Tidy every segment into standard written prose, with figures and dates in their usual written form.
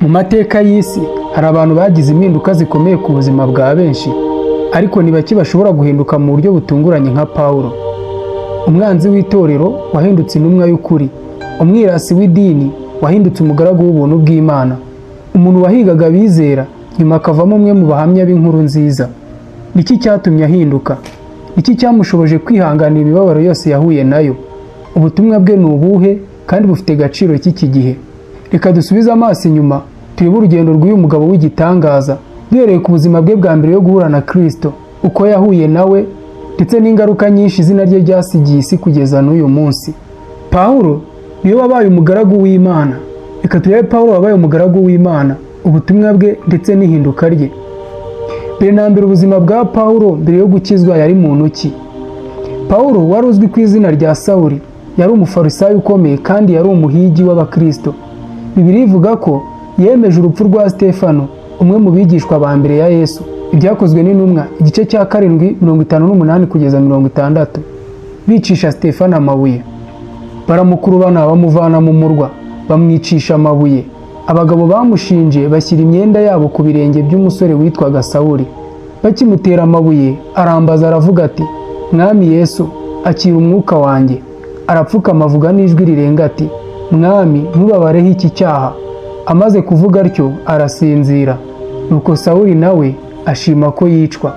Mu mateka y'isi hari abantu bagize impinduka zikomeye ku buzima bwa benshi, ariko ni bake bashobora guhinduka mu buryo butunguranye nka Pawulo, umwanzi w'itorero wahindutse intumwa y'ukuri, umwirasi w'idini wahindutse umugaragu w'ubuntu bw'Imana, umuntu wahigaga abizera nyuma akavamo umwe mu bahamya b'inkuru nziza. Niki cyatumye ahinduka? Niki cyamushoboje kwihanganira imibabaro yose yahuye nayo? Ubutumwa bwe ni ubuhe kandi bufite agaciro k'iki gihe? Reka dusubize amaso inyuma, turebe urugendo rw'uyu mugabo w'igitangaza, duhereye ku buzima bwe bwa mbere yo guhura na Kristo, uko yahuye nawe, ndetse n'ingaruka nyinshi izina rye ryasigiye isi kugeza n'uyu munsi. Pawulo niwe wabaye umugaragu w'Imana. Reka turebe Pawulo wabaye umugaragu w'Imana, ubutumwa bwe ndetse n'ihinduka rye. Mbere na mbere, ubuzima bwa Pawulo mbere yo gukizwa, yari muntu ki? Pawulo wari uzwi ku izina rya Sawuli yari Umufarisayo ukomeye kandi yari umuhigi w'Abakristo. Bibiliya ivuga ko yemeje urupfu rwa Stefano, umwe mu bigishwa ba mbere ya Yesu. Ibyakozwe n'Intumwa, igice cya 7, 58 kugeza 60. Bicisha Stefano amabuye, baramukurubana, bamuvana mu murwa, bamwicisha amabuye. Abagabo bamushinje bashyira imyenda yabo ku birenge by'umusore witwaga Sawuli. Bakimutera amabuye, arambaza aravuga ati: "Mwami Yesu, akira umwuka wanjye." Arapfukama, avuga n'ijwi rirenga ati: "Mwami, ntubabareho iki cyaha." Amaze kuvuga atyo, arasinzira. Nuko Sawuli nawe ashima ko yicwa.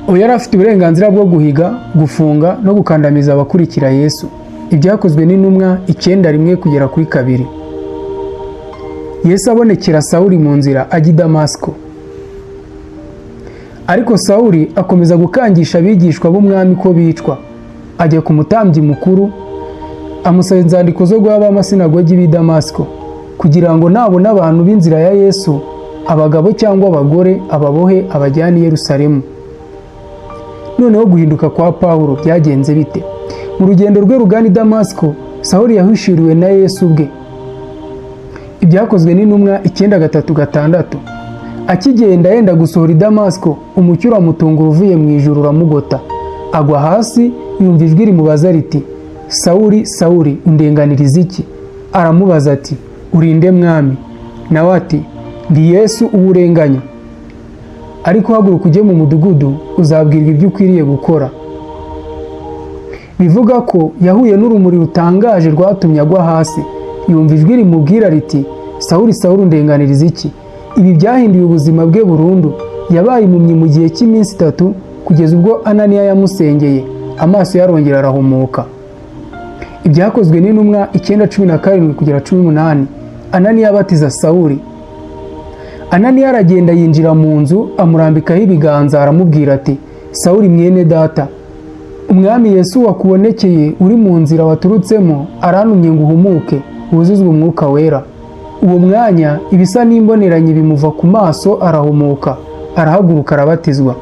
Uyu yari afite uburenganzira bwo guhiga, gufunga no gukandamiza abakurikira Yesu. Ibyakozwe n'Intumwa, 9, 1 kugera kuri 2. Yesu abonekera Sawuli mu nzira ajya i Damasiko. Ariko Sawuli akomeza gukangisha abigishwa b'Umwami ko bicwa. Ajya ku mutambyi mukuru, amusaba inzandiko zo guha ab'amasinagogi b'i Damasiko, kugira ngo nabona abantu b'inzira ya Yesu, abagabo cyangwa abagore, ababohe, abajyane i Yerusalemu. Noneho guhinduka kwa Pawulo byagenze bite? Mu rugendo rwe rugana i Damasiko, Sawuli yahishuriwe na Yesu ubwe. Ibyakozwe n'Intumwa, 9, 3, 6. Akigenda yenda gusohora i Damasiko, umucyo uramutungura uvuye mu ijuru, uramugota, agwa hasi, yumva ijwi rimubaza riti: "Sawuli, Sawuli, undenganiriza iki?" Aramubaza ati: "Uri nde, Mwami?" Nawe ati: "Ndi Yesu uwo urenganya. Ariko haguruka ujye mu mudugudu, uzabwirwa ibyo ukwiriye gukora." Bivuga ko yahuye n'urumuri rutangaje rwatumye agwa hasi, yumva ijwi rimubwira riti: "Sawuli, Sawuli, undenganiriza iki?" Ibi byahinduye ubuzima bwe burundu. Yabaye impumyi mu gihe cy'iminsi 3, kugeza ubwo Ananiya yamusengeye, amaso yarongera arahumuka. Ibyakozwe n'Intumwa, 9, 17 kugera 18. Ananiya abatiza Sawuli. Ananiya aragenda, yinjira mu nzu, amurambikaho ibiganza, aramubwira ati: "Sawuli mwene data, Umwami Yesu wakubonekeye uri mu nzira waturutsemo arantumye ngo uhumuke, wuzuzwe Umwuka Wera." Uwo mwanya ibisa n'imboneranyi bimuva ku maso, arahumuka, arahaguruka, arabatizwa.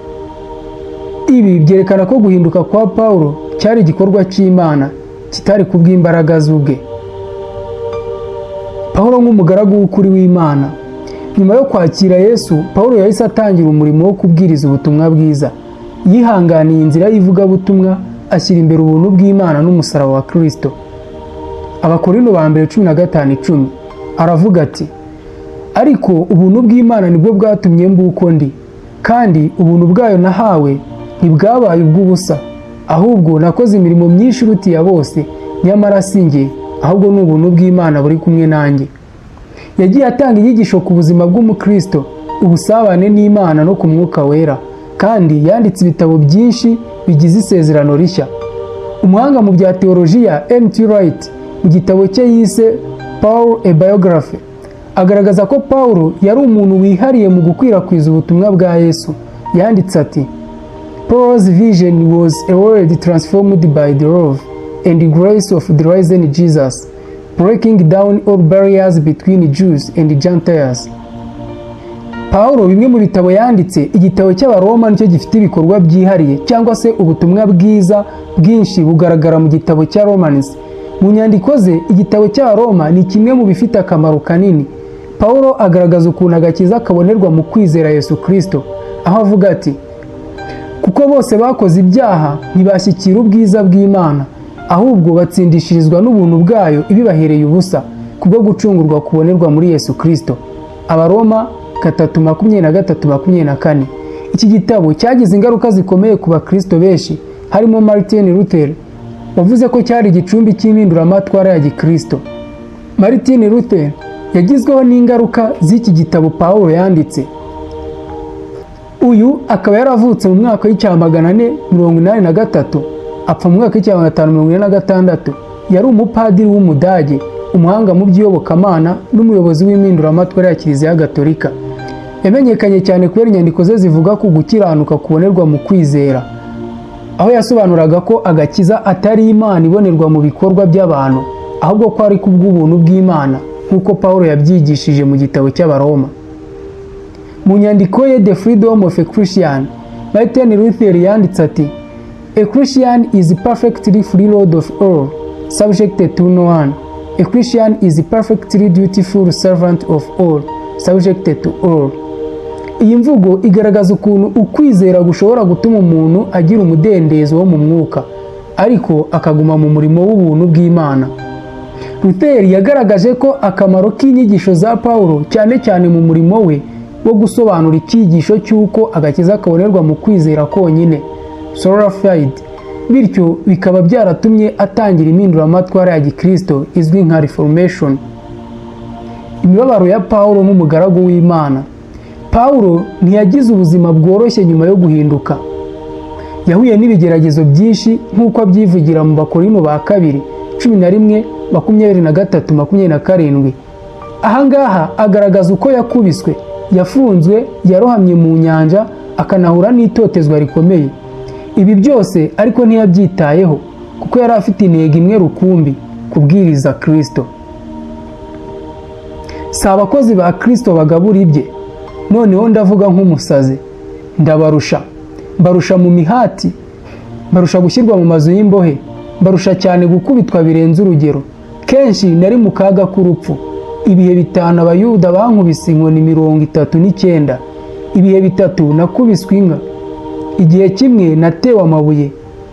Ibi byerekana ko guhinduka kwa Pawulo cyari igikorwa cy'Imana, kitari kubw'imbaraga z'ubwe. Pawulo nk'umugaragu w'ukuri w'Imana. Nyuma yo kwakira Yesu, Pawulo yahise atangira umurimo wo kubwiriza ubutumwa bwiza. Yihanganiye inzira y'ivugabutumwa, ashyira imbere ubuntu bw'Imana n'umusaraba wa Kristo. Abakorino ba mbere, 15, 10, aravuga ati: "Ariko ubuntu bw'Imana nibwo bwatumye mba uko ndi, kandi ubuntu bwayo nahawe ntibwabaye ubw'ubusa. Ahubwo nakoze imirimo myinshi iruta iya bose, nyamara si njye, ahubwo ni ubuntu bw'Imana buri kumwe nanjye." Yagiye atanga inyigisho ku buzima bw'Umukristo, ubusabane n'Imana no ku Mwuka Wera, kandi yanditse ibitabo byinshi bigize Isezerano Rishya. Umuhanga mu bya teolojiya N.T. Wright, mu gitabo cye yise "Paul: A Biography", agaragaza ko Paul yari umuntu wihariye mu gukwirakwiza ubutumwa bwa Yesu. Yanditse ati: "Paul's vision was a world transformed by the love and the grace of the risen Jesus, breaking down all barriers between Jews and Gentiles." Pawulo, bimwe mu bitabo yanditse, igitabo cy'Abaroma nicyo gifite ibikorwa byihariye, cyangwa se ubutumwa bwiza bwinshi bugaragara mu gitabo cya Romans. Mu nyandiko ze, igitabo cy'Abaroma ni kimwe mu bifite akamaro kanini. Pawulo agaragaza ukuntu agakiza kabonerwa mu kwizera Yesu Kristo, aho avuga ati: "Kuko bose bakoze ibyaha, ntibashyikira ubwiza bw'Imana, ahubwo batsindishirizwa n'ubuntu bwayo ibibahereye ubusa, kubwo gucungurwa kubonerwa muri Yesu Kristo." Abaroma 3:23-24. Iki gitabo cyagize ingaruka zikomeye ku bakristo benshi, harimo Martin Luther, wavuze ko cyari igicumbi cy'impinduramatwara ya gikristo. Martin Luther yagizweho n'ingaruka z'iki gitabo Pawulo yanditse. Uyu akaba yaravutse mu mwaka wa 483, apfa mu mwaka wa 546. Yari umupadiri w'Umudage, umuhanga mu by'iyobokamana n'umuyobozi w'impinduramatwara ya Kiliziya Gatolika. Yamenyekanye cyane kubera inyandiko ze zivuga ku gukiranuka kubonerwa mu kwizera, aho yasobanuraga ko agakiza atari Imana ibonerwa mu bikorwa by'abantu, ahubwo ko ari kubw'ubuntu bw'Imana, nk'uko Pawulo yabyigishije mu gitabo cy'Abaroma. Mu nyandiko ye "The Freedom of a Christian", Martin Luther yanditse ati: "A Christian is perfectly free, lord of all, subject to no one. A Christian is perfectly dutiful servant of all, subject to all." Iyi mvugo igaragaza ukuntu ukwizera gushobora gutuma umuntu agira umudendezo wo mu mwuka, ariko akaguma mu murimo w'ubuntu bw'Imana. Luther yagaragaje ko akamaro k'inyigisho za Pawulo, cyane cyane mu murimo we wo gusobanura icyigisho cy'uko agakiza kabonerwa mu kwizera konyine, sola fide, bityo bikaba byaratumye atangira impinduramatwara ya gikristo izwi nka Reformation. Imibabaro ya Pawulo nk'umugaragu w'Imana. Pawulo ntiyagize ubuzima bworoshye nyuma yo guhinduka. Yahuye n'ibigeragezo byinshi, nk'uko abyivugira mu Bakorinto ba kabiri 11:23-27. Ahangaha agaragaza uko yakubiswe, yafunzwe, yarohamye mu nyanja, akanahura n'itotezwa rikomeye. Ibi byose ariko ntiyabyitayeho, kuko yari afite intego imwe rukumbi: kubwiriza Kirisito. Si abakozi ba Kirisito bagabura ibye? Noneho ndavuga nk'umusazi. Ndabarusha. Mbarusha mu mihati, mbarusha gushyirwa mu mazu y'imbohe, mbarusha cyane gukubitwa birenze urugero. Kenshi nari mu kaga k'urupfu. Ibihe 5 Abayuda bankubise inkoni 39. Ibihe 3 nakubiswe inka. Igihe kimwe natewe amabuye.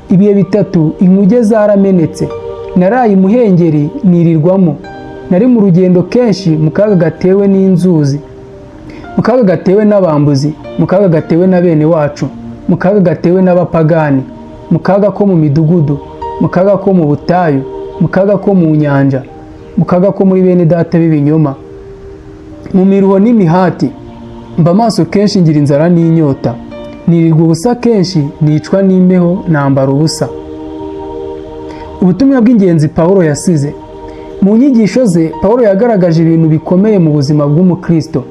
Ibihe 3 inkuge zaramenetse. Naraye imuhengeri nirirwamo. Nari mu rugendo kenshi, mu kaga gatewe n'inzuzi, mu kaga gatewe n'abambuzi, mu kaga gatewe na bene wacu, mu kaga gatewe n'abapagani, mu kaga ko mu midugudu, mu kaga ko mu butayu, mu kaga ko mu nyanja, mu kaga ko muri bene data b'ibinyoma, mu miruho n'imihati. Mba maso kenshi, ngira inzara n'inyota, nirirwa ubusa kenshi, nicwa n'imbeho, nambara ubusa. Ubutumwa bw'ingenzi Pawulo yasize. Mu nyigisho ze, Pawulo yagaragaje ibintu bikomeye mu buzima bw'umukristo.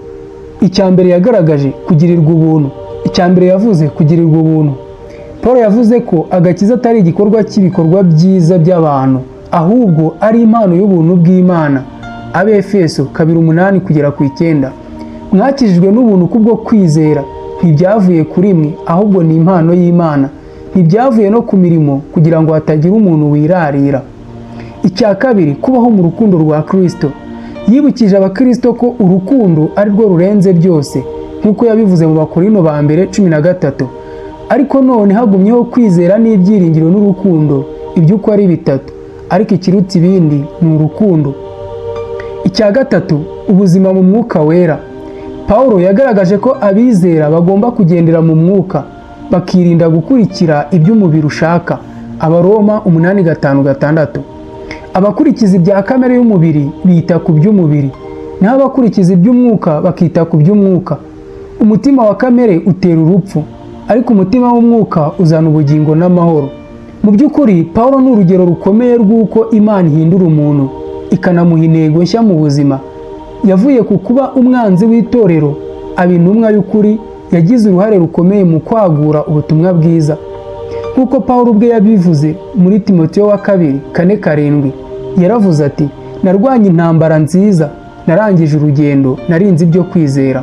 Icya mbere yagaragaje, kugirirwa ubuntu. Icya mbere yavuze, kugirirwa ubuntu. Paul yavuze ko agakiza atari igikorwa cy'ibikorwa byiza by'abantu, ahubwo ari impano y'ubuntu bw'Imana. Abefeso 2:8-9: "Mwakijijwe n'ubuntu kubwo kwizera. Ntibyavuye kuri mwe, ahubwo ni impano y'Imana. Ntibyavuye no ku mirimo, kugira ngo hatagira umuntu wirarira." Icya kabiri, kubaho mu rukundo rwa Kristo. Yibukije abakristo ko urukundo ari rwo rurenze byose, nk'uko yabivuze mu Bakorino ba mbere 13: "Ariko none hagumyeho kwizera n'ibyiringiro n'urukundo, ibyo uko ari bitatu, ariko ikiruta ibindi ni urukundo." Icya gatatu, ubuzima mu Mwuka Wera. Pawulo yagaragaje ko abizera bagomba kugendera mu Mwuka, bakirinda gukurikira ibyo umubiri ushaka. Abaroma 8:5-6: "Abakurikiza ibya kamere y'umubiri bita ku by'umubiri, naho abakurikiza iby'umwuka bakita ku by'umwuka. Umutima wa kamere utera urupfu, ariko umutima w'umwuka uzana ubugingo n'amahoro." Mu by'ukuri, Pawulo ni urugero rukomeye rw'uko Imana ihindura umuntu, ikanamuha intego nshya mu buzima. Yavuye ku kuba umwanzi w'itorero, aba intumwa y'ukuri yagize uruhare rukomeye mu kwagura ubutumwa bwiza. Nk'uko Pawulo ubwe yabivuze muri Timoteyo wa kabiri 4:7, yaravuze ati: "Narwanye intambara nziza, narangije urugendo, narinze ibyo kwizera."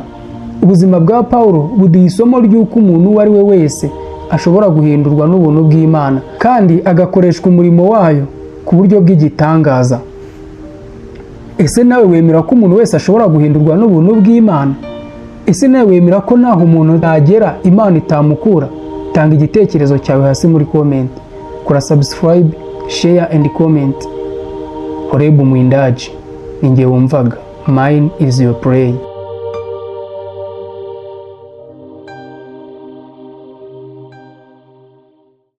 Ubuzima bwa Pawulo buduha isomo ry'uko umuntu uwo ari we wese ashobora guhindurwa n'ubuntu bw'Imana, kandi agakoreshwa umurimo wayo ku buryo bw'igitangaza. Ese nawe wemera ko umuntu wese ashobora guhindurwa n'ubuntu bw'Imana? Ese nawe wemera ko naho umuntu yagera Imana itamukura? Tanga igitekerezo cyawe hasi muri comment. Kora subscribe, share and comment. Horebu Mwindaji ninjye wumvaga. Mine is your play.